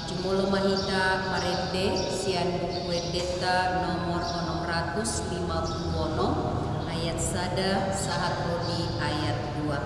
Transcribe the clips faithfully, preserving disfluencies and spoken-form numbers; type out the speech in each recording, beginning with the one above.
Jumolo ma hita marende sian Buku Endenta nomor onom ratus lima pulu onom, ayat sada sahat ro di ayat dua.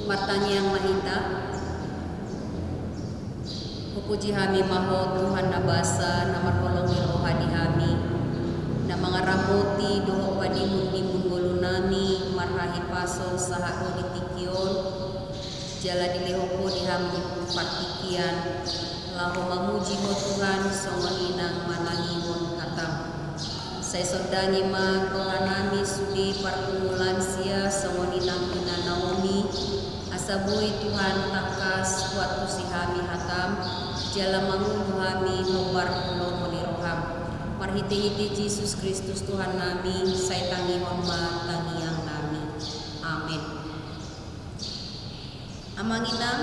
Martangiang ma hita. Hupuji hami ma Ho Tuhan na basa, na marholong ni roha di hami, na mangaramoti dohot padimun-dimun ngolunami marhahipason sahat ro di tingki on, jala dilehon Ho di hami partingkian, laho mamuji Ho Tuhan songon i nang manangihon hatam. Sai sondangi ma rohanami sude parpungu lansia songon i nang ina Naomi, asa boi Tuhan tangkas huantusi hami hatam, jala mangolu hami hombar lomo ni roham. Marhite-hite Jesus Kristus Tuhannami, sai tangihon ma tangiangnami. Amen. Amang inang,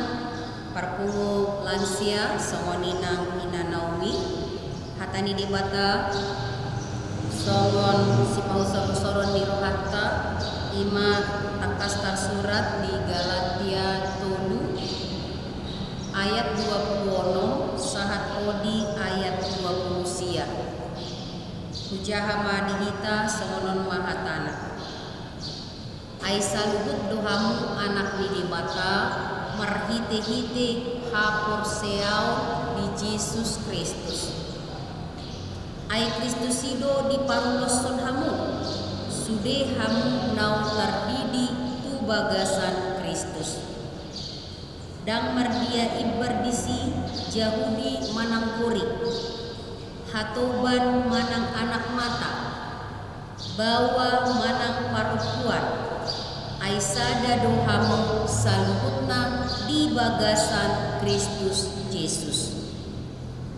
parpungu lansia songon i nang ina Naomi, hata ni Debata songon sipausor-usoron ni rohanta, i ma tangkas tarsurat di Galatia tolu ayat dua pulu onom sahat ro di ayat dua pulu sia. Hujaha ma di hita, songon on ma hatana. Ai saluhut do hamu anak ni Debata marhite-hite haporseaon di Jesus Kristus. Ai Kristus i do diparuloshon hamu, sude hamu naung tardidi tu bagasan Kristus. Ndang mardia imbar disi Jahudi manang Gorik, hatoban manang anak mata, baoa manang parompuan, ai sada do hamu saluhutna di bagasan Kristus Jesus.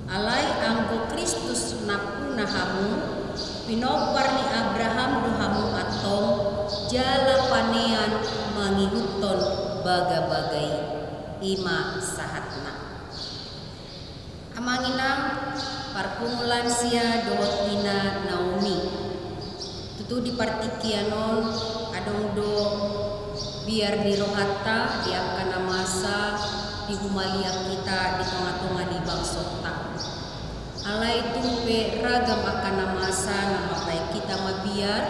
Alai anggo Kristus nampuna hamu, pinompar ni Abraham do hamu antong, jala panean mangihuthon bagabaga i. I ma sahatna. Amang inang, parpungu lansia dohot ina Naomi. Tutu di partingkian on adong do biar ni rohanta di angka na masa di humaliang hita di tonga-tonga ni bangsonta. Alai tung pe ragam angka na masa na mambahen hita mabiar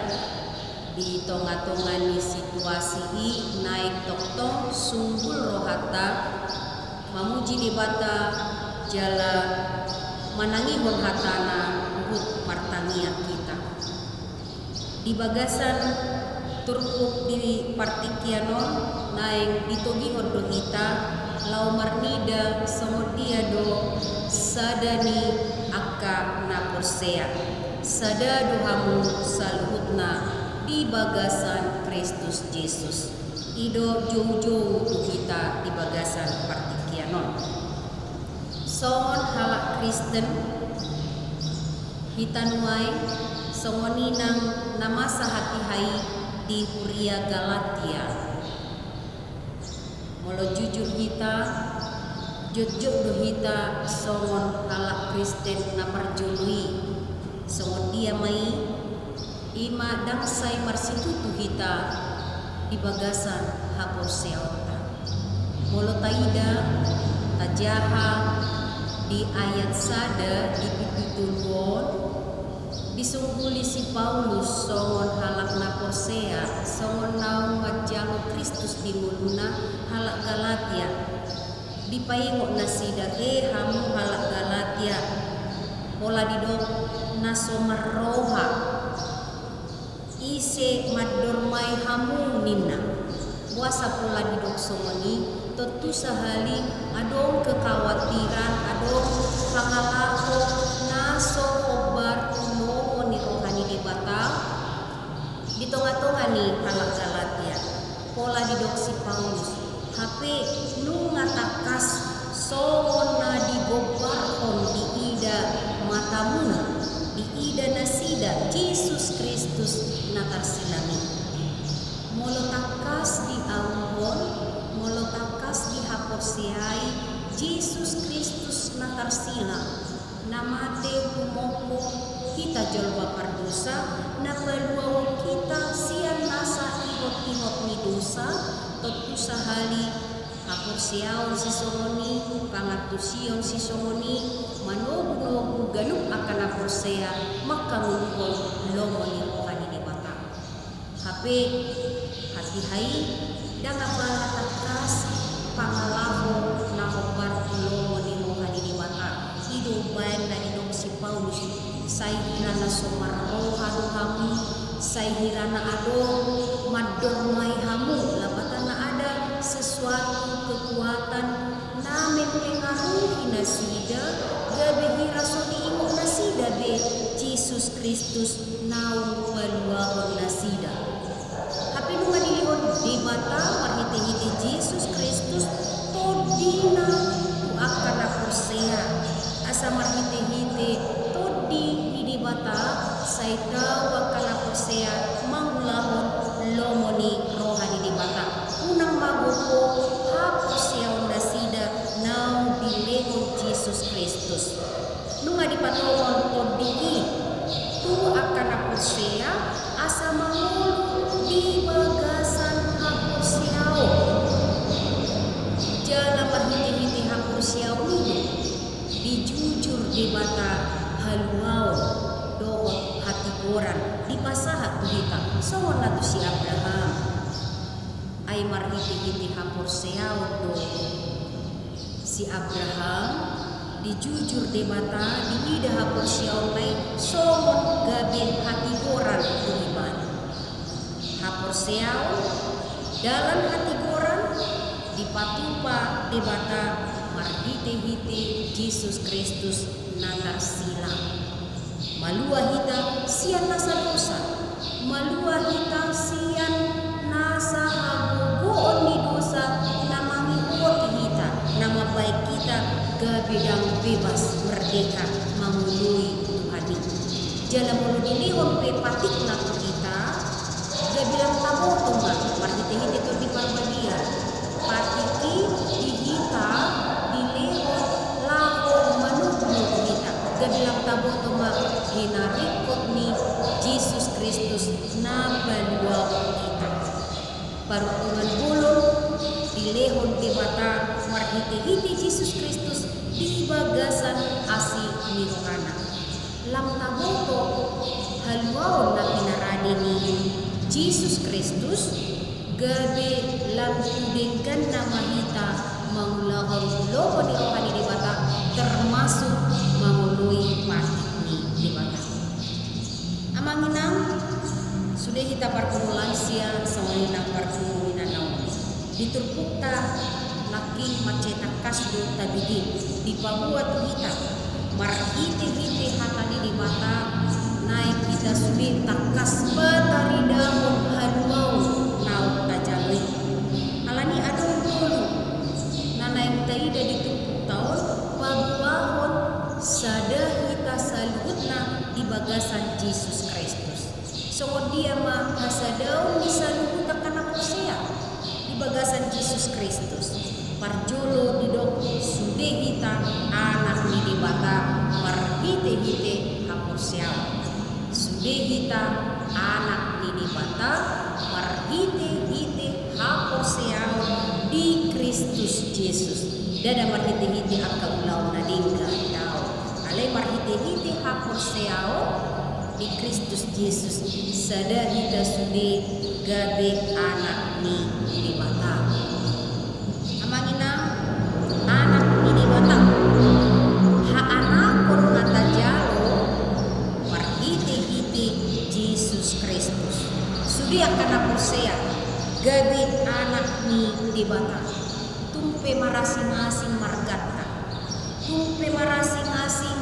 di tonga-tonga ni situasi i, naeng tongtong sunggul rohanta mamuji Debata jala manangihon hatana huhut martangiang hita. Di bagasan turpuk di partingkian on naeng ditogihon do hita laho marnida songon dia do sada ni angka na porsea. Sada do hamu saluhutna di bagasan Kristus Jesus. I do joujou tu hita di bagasan partingkian on. Songon halak Kristen, hita nuaeng songon i nang na masa hatiha i di huria Galatia. Molo jujur hita, jotjot do hita songon halak Kristen na parjolo i. Songon dia ma i? I ma ndang sai marsitutu hita di bagasan haporseaonta. Molo taida, tajaha di ayat sada di bindu tolu on, disungguli si Paulus songon halak na porsea, songon naung manjalo Kristus di ngoluna halak Galatia. Dipaingot nasida, e hamu halak Galatia, pola didok na so marroha. Ise mandormai hamu ninna? Boasa pola didok songon i? Tontu sahali adong kekhawatiran, adong pangalaho na so hombar tu lomo ni roha ni Debata di tongatonga ni halak Galatia. Pola didok si Paulus, hape nunga tangkas songon na digombarhon diida matamuna, diida nasida Jesus Kristus na tarsilang i. Molo tangkas dialuhon, molo tangkas dihaporseai Jesus Kristus na tarsilang, na mate humophop hita jolma pardosa, na paluahon hita sian nasa ihot-ihot ni dosa, tontu sahali haporseaon sisongon i, pangantusion sisongon i, manogunogu ganup angka na porsea mangkangoluhon lomo ni roha ni Debata. Hape hatiha i ndang apala tangkas pangalaho na hombar tu lomo ni roha ni Debata. I do umbaen na didok si Paulus, sai hira na so marroha do hamu, sai hira na adong mandormai hamu, lapatanna ada sesuatu kekuatan na mempengaruhi nasida, gabe hira so diingot nasida be Jesus Kristus naung paluahon nasida. Hape nunga dilehon Debata marhitehite Jesus Kristus tondina tu angka na porsea, asa marhitehite tondi ni Debata sai tau angka na porsea mangulahon lomo ni roha ni Debata. Unang magopo haporseaon nasida naung dilehon Jesus Kristus. Nunga dipatongon tondi i tu angka na porsea asa mangolu di bagasan haporseaon. Jala marhitehite haporseaon i do dijujur Debata haluaon dohot hatigoran dipasahat tu hita, songon na tu si Abraham. Ai marhitehite haporseaon do si Abraham dijujur Debata, diida haporseaonna i songon gabe hatigoran tu ibana. Haporseaon, dalan hatigoran, dipatupa Debata marhitehite Jesus Kristus na tarsilang. Malua hita sian nasa dosa, malua hita sian nasa hagogoon ni dosa na mangihoti hita, na mambahen hita gabe ndang bebas, merdeka, mangoloi Tuhan i. Jala molo dilehon pe patikna tu hita, gabe lam taboto ma marhitehite Tondi Parbadia. Patik i di hita dilehon laho manogunogu hita, gabe lam taboto ma hinaringkot ni Jesus Kristus na paluahon hita. Paruntungan bolon dilehon Debata marhitehite Jesus Kristus di bagasan asi ni rohana. Lam taboto haluaon na pinarade ni Jesus Kristus, gabe lam tu dengganna ma hita mangulahon lomo ni roha ni Debata, termasuk mangoloi patik ni Debata. Amang inang, sude hita pargumulan sia songon i nang pargumulan na naung di turpukta. Nangkin mansai tangkas do tabege, dipaboa tu hita marhitehite hata ni Debata, Naeng hita sude tangkas pataridahon haluaon naung tajalo i. Alani adong tolu na naeng taida di turpukta on, paboahon sada hita saluhutna di bagasan Jesus Kristus. Songon dia ma hasadaon ni saluhut angka na porsea di bagasan Jesus Kristus? Parjolo didok sude hita anak ni Debata marhitehite haporseaon. Sude hita anak ni Debata marhitehite haporseaon di Kristus Jesus. Ndada marhitehite angka ulaon na denggan, daong. Alai marhitehite haporseaon di Kristus Jesus, sada hita sude gabe anak ni Debata. Amang inang, anak ni Debata, haanakon na tajalo marhitehite Jesus Kristus. Sude angka na porsea gabe anak ni Debata. Tung pe marasingasing marganta, tung pe marasingasing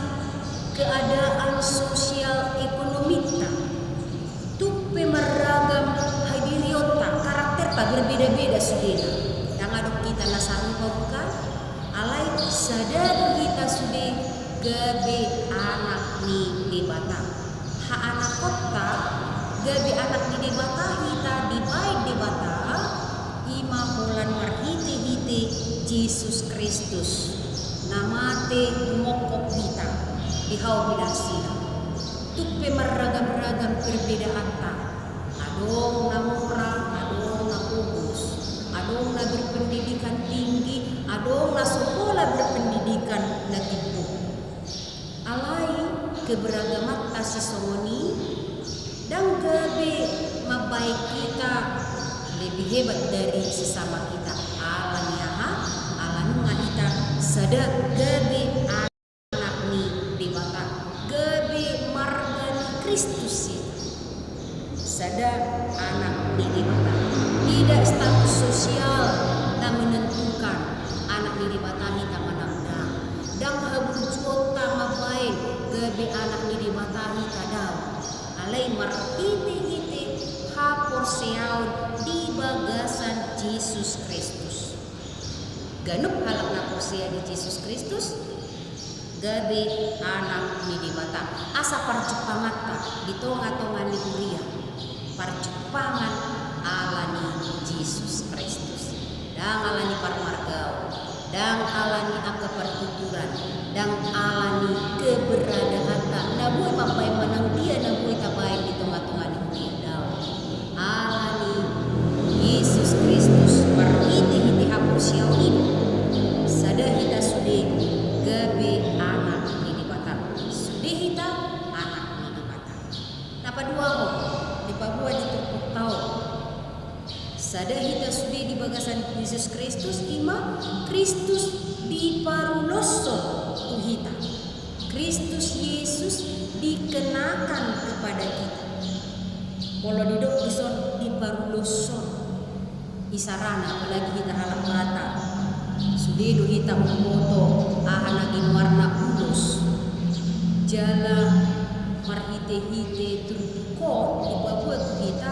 keadaan sosial ekonomita, tung pe marragam hadirionta, karakterta berbeda-beda sudena. Ndang adong hita na sarupa, bukan? Alai sada do hita sude gabe anak ni Debata. Haanakonta gabe anak ni Debata hita dibaen Debata, i ma holan marhitehite Jesus Kristus, na mate mangkophon hita di hau pinarsilang. Tung pe marragam-ragam perbedaanta. Adong na mora, adong na pogos, adong na berpendidikan tinggi, adong na so pola berpendidikan na timbo. Alai keberagamanta sisongon i ndang gabe mambaen hita lebih hebat dari sesama kita. Ala ni aha? Ala nunga hita sada gabe anak ni Debata, gabe marga ni Kristus hita. Sada anak ni Debata. Tidak status sosial na menentukan anak ni Debata hita manang ndang. Ndang haburjuonta mambaen gabe anak ni Debata hita, daong. Alai marhitehite haporseaon di bagasan Jesus Kristus. Ganup halak na porsea di Jesus Kristus gabe anak ni Debata. Asa parjumpanganta di tonga-tonga ni huria, parjumpangan ala ni Jesus Kristus. Ndang ala ni parmargaon, ndang ala ni angka partuturan, ndang ala ni keberadaanta, na boi mambaen manang dia na boi tabaen di tonga-tonga ni huria, daong. Ala ni Jesus Kristus, marhitehite haporseaon i do sada hita sude gabe anak ni Debata. Sude hita anak ni Debata. Na paduahon, dipaboa di turpukta on, sada hita sude di bagasan Jesus Kristus, i ma Kristus diparuloshon tu hita. Kristus Jesus dikenakan kepada kita. Molo didok dison diparuloshon, isarana, apalagi hita halak Batak, sude do hita umboto aha na ginoarna ulos. Jala marhitehite turpuk on dipaboa tu hita,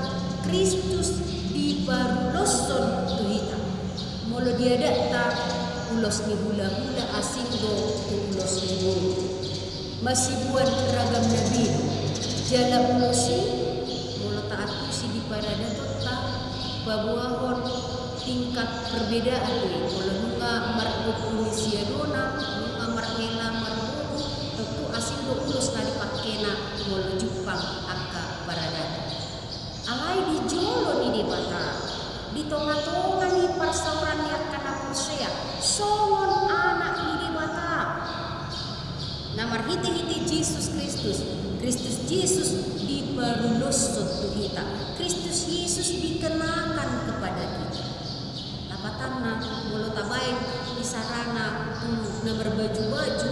Kristus diparuloshon tu hita. Molo di adatta, ulos ni hulahula asing do tu ulos ni boru. Masiboan ragam na binoto, jala ulos i, molo taantusi di paradatonta, paboahon tingkat perbedaan do i. Molo nunga margomgom i siadona, nunga marhela marboru, tontu asing do ulos na dipangkena molo jumpang angka paradaton. Alai di jolo ni Debata, di tonga-tonga ni parsaoran ni angka na porsea, songon anak ni Debata na marhitehite Jesus Kristus, Kristus Jesus diparuloshon tu hita, Kristus Jesus dikenakan kepada kita. Lapatanna, molo tabaen isarana tu na marbaju-baju,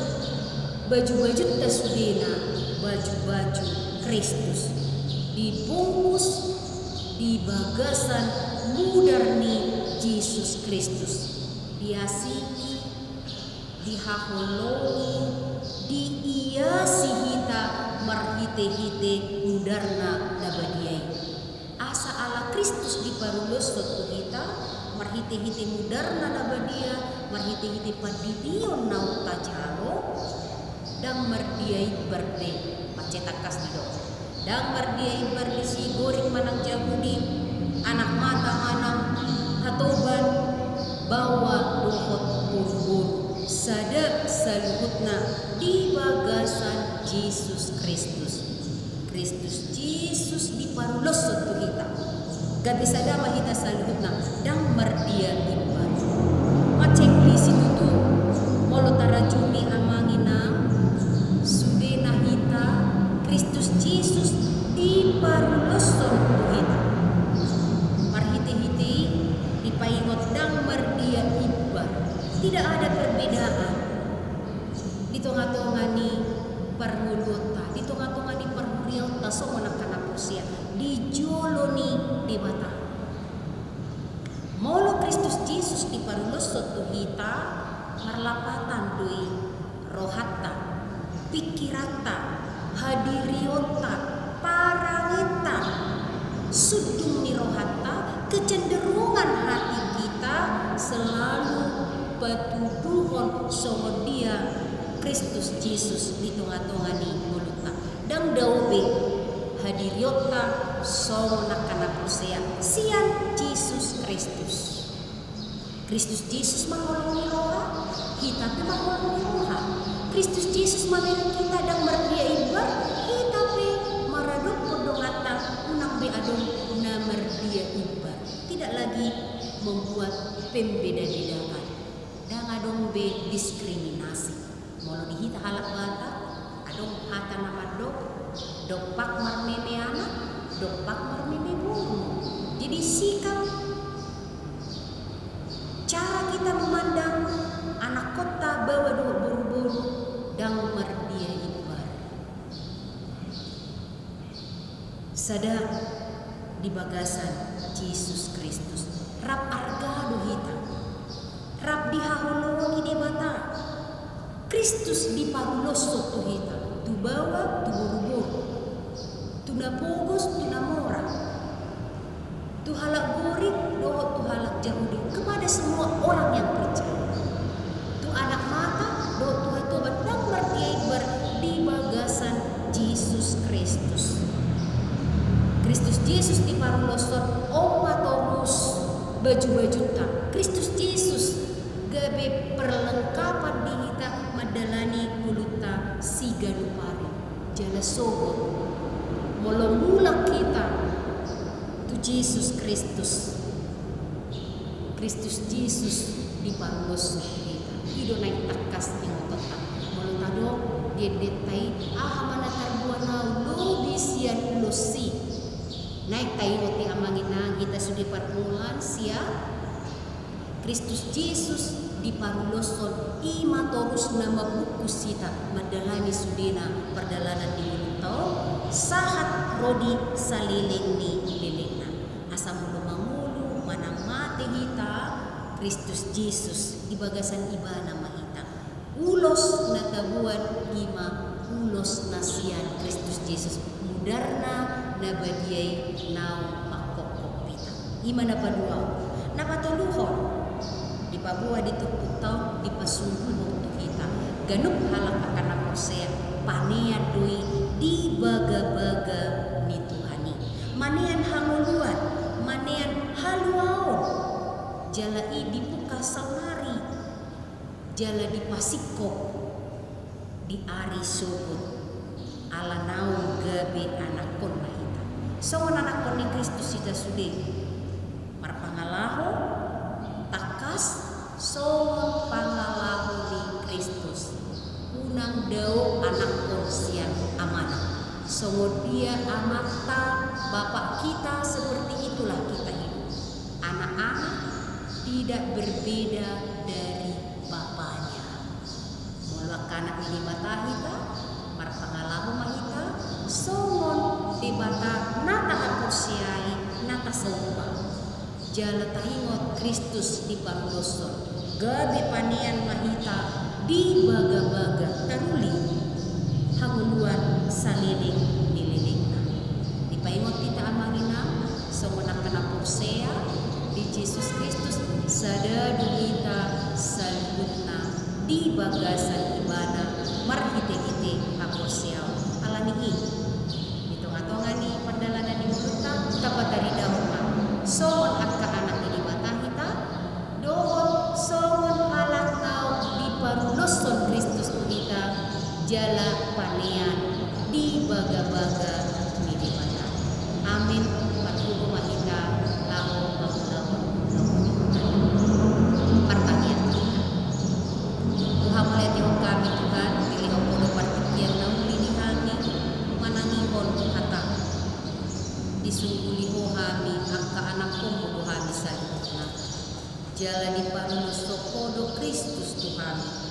baju-bajunta sudena baju-baju Kristus, dibungkus di bagasan mudar ni Jesus Kristus, diasingi, dihaholongi, diiasi hita marhite hite-hite mudarna na badia i. Asa ala Kristus diparuloshon tu hita, marhite-hite mudarna na badia, marhite-hite pandidion naung tajalo, ndang mardia imbar be, mansai tangkas didok. Ndang mardia imbar disi Gorik manang Jahudi, anak mata manang hatoban, baoa dohot boru-boru, sada saluhutna di bagasan Jesus Kristus. Kristus Jesus diparuloshon tu hita. Gabe sada ma hita saluhutna, ndang mardia imbar. Mansai disi tutu, molo tarajumi amang inang, sudena hita, Kristus Jesus diparuloshon tu hita. Marhite-hite i dipaingot ndang mardia imbar. Tidak ada perbedaan. Di tonga-tonga ni parngoluonta, di tonga-tonga ni parhuriaonta songon angka na porsea, di jolo ni Debata. Molo Kristus Jesus diparuloshon tu hita, marlapatan do i rohanta, pingkiranta, hadirionta, paranginta, sundung ni rohanta, kecenderungan hati kita selalu patuduhon songon dia Kristus Jesus di tonga-tonga ni ngolunta. Ndang dao be hadirionta songon angka na porsea sian Jesus Kristus. Kristus Jesus ma holong ni roha, hita pe ma holong ni roha. Kristus Jesus mamereng hita ndang mardia imbar, hita pe maradophon donganta unang be adong na mardia imbar. Tidak lagi membuat pembeda-bedaan. Ndang adong be diskriminasi. Molo di hita halak Batak, adong hata na mandok, dompak marmeme anak, dompak marmeme boru. Jadi sikap, cara kita memandang anakkonta, baoa dohot boru-boru, ndang mardia imbar. Sada di bagasan Jesus Kristus. Rap arga do hita. Rap dihaholongi Debata. Kristus diparuloshon tu hita, tu baoa, tu boru-boru, tu na pogos, tu na mora, tu halak Gorik dohot tu halak Jahudi, kepada semua orang yang percaya. Tu anak mata dohot tu hatoban, ndang mardia imbar di bagasan Jesus Kristus. Kristus Jesus diparuloshon, on ma torus baju-bajunta. Kristus Jesus gabe perlengkapan di hita mandalani ngolunta siganup ari. Jala sogot, molo mulak hita tu Jesus Kristus, Kristus Jesus diparuloshon tu hita. I do naeng tangkas ingotonta. Molo tadok di endenta i, aha ma na tarboan ahu lobi sian ulos i. Naeng taingot i amang inang, hita sude parpunguan, sia Kristus Jesus diparuloshon, i ma torus na mambungkus hita mandalani sudena pardalanan di ngolunta on, sahat ro di saleleng ni lelengna. Asa molo mangolu manang mate hita, Kristus Jesus di bagasan Ibana ma hita. Ulos na taboan i ma ulos na sian Kristus Jesus, mudarna na badia i naung mangkophop hita. I ma na paduahon. Na patoluhon, dipaboa di turpukta on, dipasungkunon tu hita ganup halak angka na porsea, panean do i di bagabaga ni Tuhan i. Manean hangoluan, manean haluaon, jala i dipungka saonari, jala dipasingkop di ari sogot, ala naung gabe anakkonna hita. Songon anakkon ni Kristus hita sude, marpangalaho tangkas songon pangalaho ni Kristus. Unang dao anakkon sian amana. Songon dia amanta, bapak kita, seperti itulah kita hidup. Anak-anak tidak berbeda dari bapanya. Molo angka anak ni Debata hita, marpangalaho ma hita songon Debata na tahaporseai, na tasaupa. Jala taingot Kristus diparuloshon, gabe panean ma hita di bagabaga, taruli hangoluan saleleng jala panean di bagabaga ni Debata. Amin. Margogo ma hita laho mangulahon. Martangiang ma hita. Tuhan, mauliate hami Tuhan, dilehon Ho do partingkian na uli di hami manangihon hataM. Disungguli Ho hami, angka anakkonMu do hami saluhutna. Jala diparuloshon Ho do Kristus tu hami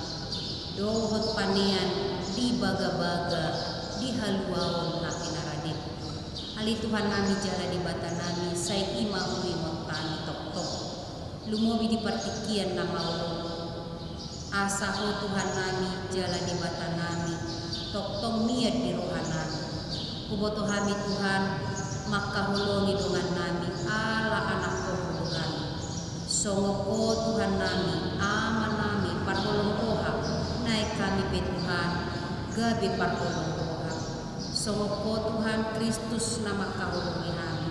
dohot panean di bagabaga di haluaon na pinarade. Ale Tuhannami jala Debatanami, sai i ma huingot hami tongtong, lumobi di partingkian na maol on. Asa Ho Tuhannami jala Debatanami, tongtong mian di rohanami. Huboto hami Tuhan, mangkaholongi dongannami ala anakkonMu do hami. Songon Ho Tuhannami, Amanami parholong roha, naeng hami pe Tuhan gabe parholong roha. Songon Ho Tuhan Kristus na mangkaholongi hami.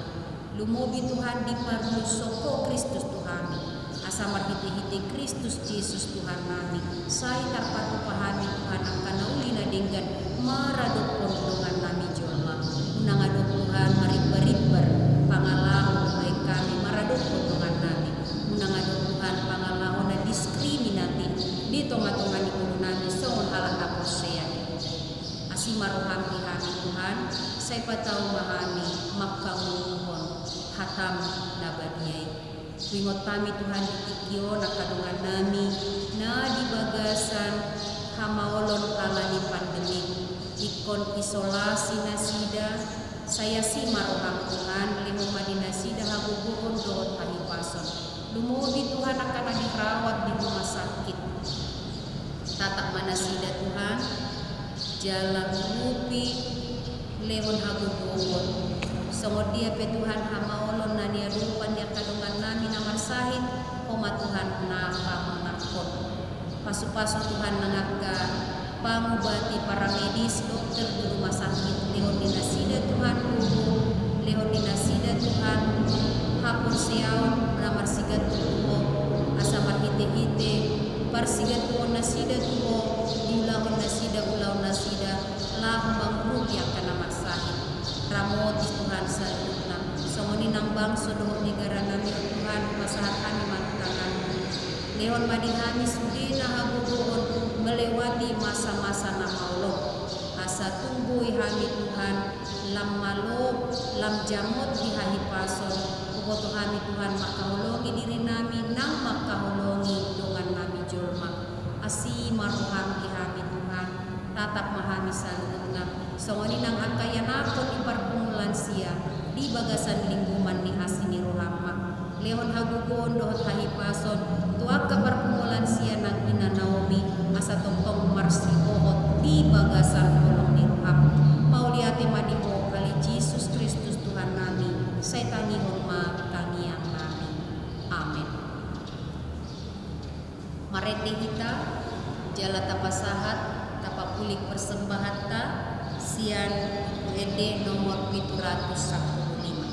Lumobi Tuhan diparuloshon Ho Kristus tu hami, asa marhitehite Kristus Jesus Tuhannami, sai tarpatupa hami Tuhan angka na uli na denggan maradophon dongannami jolma. Unang adong Tuhan marimbarimbar pangalaho dibahen hami maradophon dongannami. Unang adong Tuhan pangalaho na diskriminatif di tongatonga ni ngolunami songon halak haporseaon. Asi ma rohaM di hami Tuhan, sai patau ma hami mangkamuhon hataM na badia i. Huingot hami Tuhan di tingki on angka dongannami na di bagasan hamaolon ala ni pandemi, ingkon isolasi nasida, sai asi ma rohaM Tuhan, lehon ma di nasida hagogoon dohot hahipason. Lumobi Tuhan angka na dirawat di rumah sakit. Tatap ma nasida Tuhan, jala urupi, lehon hagogoon. Songon dia pe Tuhan hamaolon na niadopan ni angka dongannami na marsahit, Ho ma Tuhan na pamonanghon. Pasupasu Tuhan nang angka pangubati, paramedis, dokter di rumah sakit, lehon di nasida Tuhan gogo, lehon di nasida Tuhan haporseaon na marsigantung tu Ho, asa marhitehite parsigantungon nasida tu Ho, diulahon nasida ulaon nasida laho mangurupi angka na marsahit. Ramoti Tuhan saluhutna. Songon i nang bangso dohot negaranami on Tuhan, hupasahat hami ma tu tanganMu. Lehon ma di hami sudena hagogoon melewati masa-masa na maol on. Asa tung boi hami Tuhan lam malo, lam jamot di hahipason. Huboto hami Tuhan mangkaholongi dirinami nang mangkaholongi dongannami jolma. Asi ma rohaM di hami Tuhan, tatap ma hami saluhutna. Songon i nang angka ianakhon ni parpunguan lansia di bagasan linggoman ni asi ni rohaM ma. Lehon hagogoon dohot hahipason tu angka parpunguan lansia nang ina Naomi, asa tongtong marsihohot di bagasan holong ni rohaM. Mauliate ma di Ho ale Jesus Kristus Tuhannami, sai tangihon ma tangiangnami. Amen. Marende hita, jala tapasahat, tapapulik persembahanta sian Buku Ende nomor pitu ratus sampulu lima.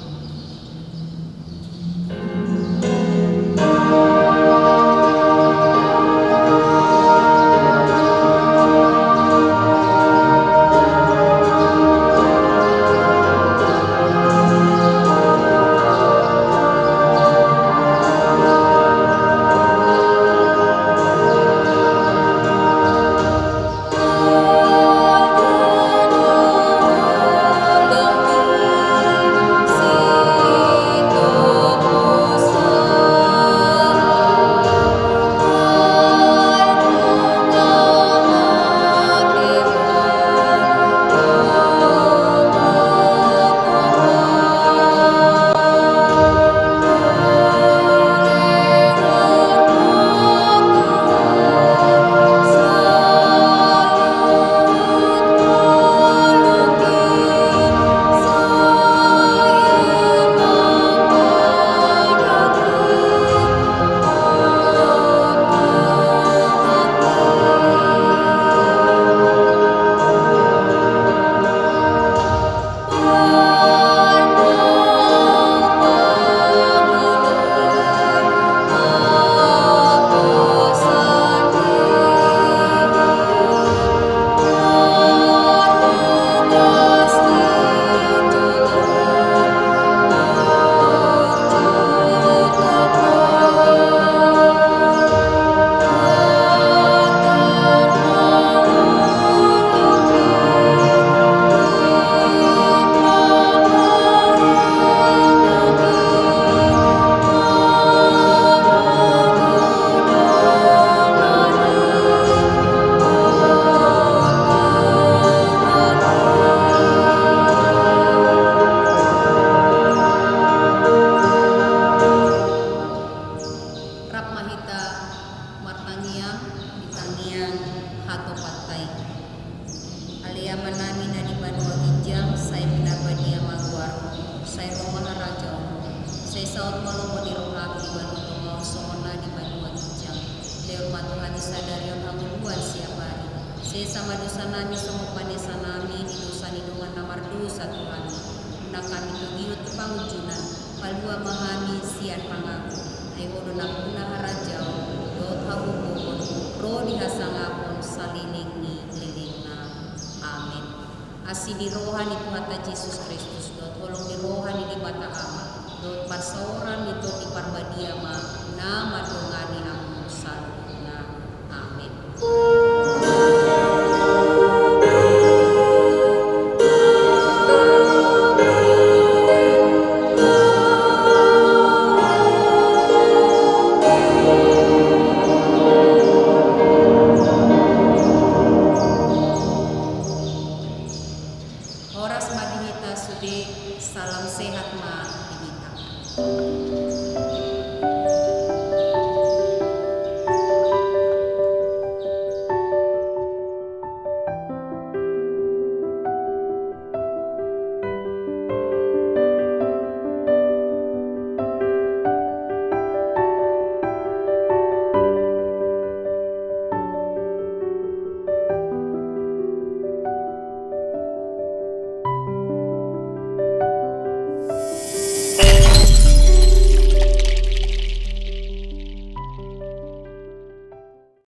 Amanami na di banua ginjang, sai pinarbadia ma goarmu, sai ro ma harajaonmu, sai saut ma lomo ni roham di banua tonga on songon na di banua ginjang. Lehon ma tu hami sadari on hangoluan siapari. Sesa ma dosanami songon panesanami di dosa ni dongan na mardosa tu hami. Unang hami togihon tu pangunjunan, palua ma hami sian pangago. Ai Ho do nampuna harajaon dohot hagogoon ro di hasangapon saleleng ni lelengna. Amen. Asi ni roha ni Tuhanta Jesus Kristus dohot holong ni roha ni Debata Ama dohot parsaoran ni Tondi Parbadia ma na mandongani hamu saluhutna. Amen. Horas ma di hita sude, salam sehat ma di hita.